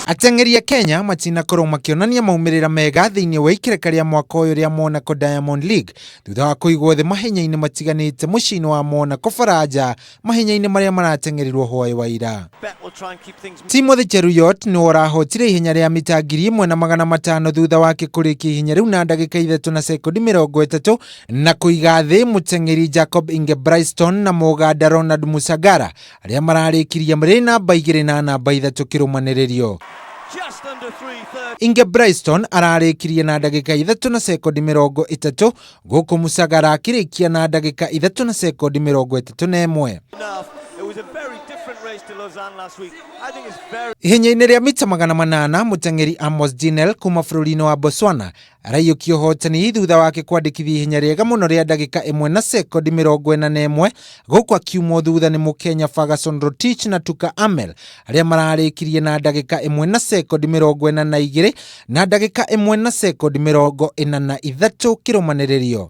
Ateng'eri a Kenya matinakorwo makĩonania maumĩrĩra mega thĩinĩ wa ikereka rĩa mwaka ũyũ rĩa Monaco Diamond League thutha wa kũigwo thĩ mahenya-inĩ matiganĩte mũciĩ-inĩ wa Monaco Faranja mahenya-inĩ marĩa marateng'erirwo hwaĩ wa ira. Timothy Cheruiyot nĩwe ũrahotire ihenya rĩa mita 1500 thutha wake kũrĩkia ihenya rĩu na ndagĩka 3 na sekondi 30 na kũiga thĩ mũteng'eri Jacob Ingebrigtsen na Mũganda Ronald Musagara arĩa mararĩkirie marĩ namba 2 na namba 3 kĩrũmanĩrĩrio. Ingebrigtsen ararĩkirie na ndagĩka 3 na sekondi 30 gũkũ Musagara akĩrĩkia na ndagĩka 3 na sekondi 31. Ihenya-inĩ rĩa mita 800 mũteng'eri Amos Jinel kuma bũrũri-inĩ wa Botswana araiyũkia ũhotani thutha wake kwandĩkithia ihenya rĩega mũno rĩa ndagĩka 1 na sekondi 41 gũkũ akiumwo thutha nĩ mũkenya Ferguson Rotich na Tuka Amel arĩa mararĩkirie na ndagĩka 1 na sekondi 42 na ndagĩka 1 na sekondi 43 kĩrũmanĩrĩrio.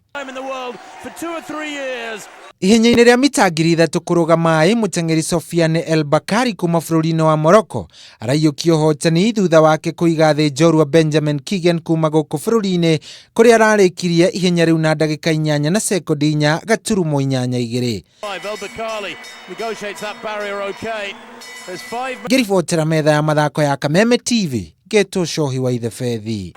Ihenya-inĩ rĩa mita 3000 kũrũga maĩ mũteng'eri Sofiane El Bakari kuma bũrũri-inĩ wa Morocco araiyũkia ũhotani thutha wake kũiga thĩ njorua Benjamin Kigen kuma gũkũ bũrũri-inĩ kũrĩa ararĩkirie ihenya rĩu na ndagĩka 8 na sekondi 4.82. Ngĩribotera metha ya mathako ya Kameme TV, ngetwo Cohi wa Ithebethi.